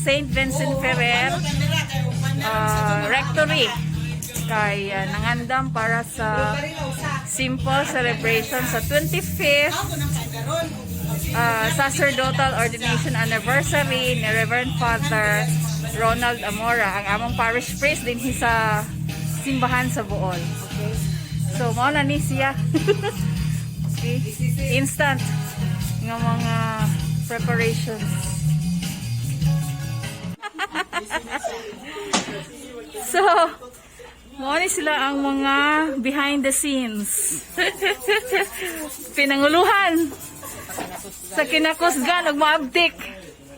St. Vincent Ferrer Rectory kay nangandam para sa simple celebration sa 25th sacerdotal ordination anniversary ni Reverend Father Ronald Amora, ang among parish priest din sa simbahan sa Bool. Okay? So, mao na ni siya. Okay? Instant nga mga preparations. So, mao ni sila ang mga behind the scenes. Pinanguluhan sa kinakusgan ug maabtik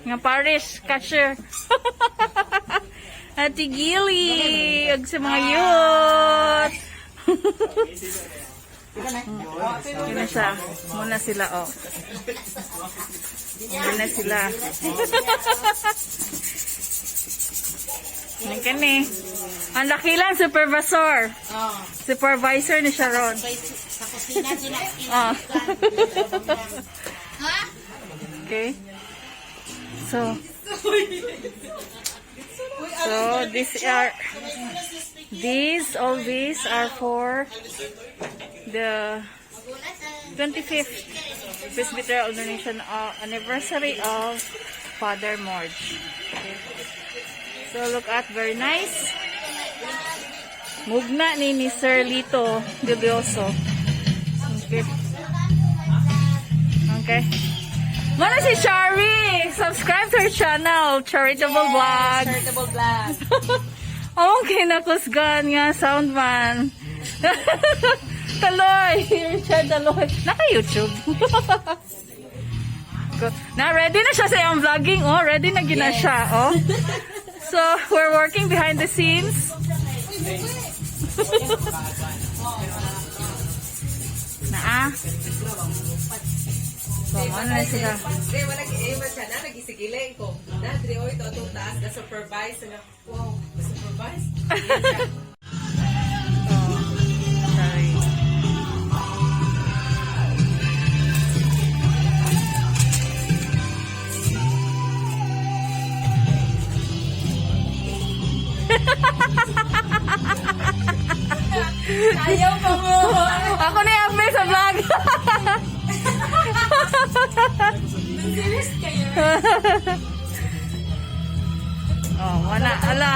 nga parish cashier. Ate Gili ug sa mga youth. Yun na siya. Muna sila, oh. Muna sila. Yan kani. Ang dakilang supervisor. Supervisor ni Sharon. Sa kusina sila. Ah. Okay. So these all these are for the 25th Presbyterian ordination anniversary of Father Morge. Okay. So look at, very nice. Mugna ni Sir Lito Dubioso. Okay. Okay. Muna si Shari! Subscribe to her channel, Charitable Vlogs. Charitable vlog. Okay, nakusgan nga, soundman. Taloy! Richard Taloy. Naka-YouTube. Na, ready na siya sa iyang vlogging, oh. Ready na gina siya, oh. So, we're working behind the scenes. Naa. So, ano na sila? Hindi, wala iba siya na, nagisigilay ko. Na, dre, oy, to, itong taas, na supervise, na, wow, na supervise. Oh, sorry. Ayaw pa mo! Ako na yung update sa vlog. Serious kayo? Oh, wala, ala.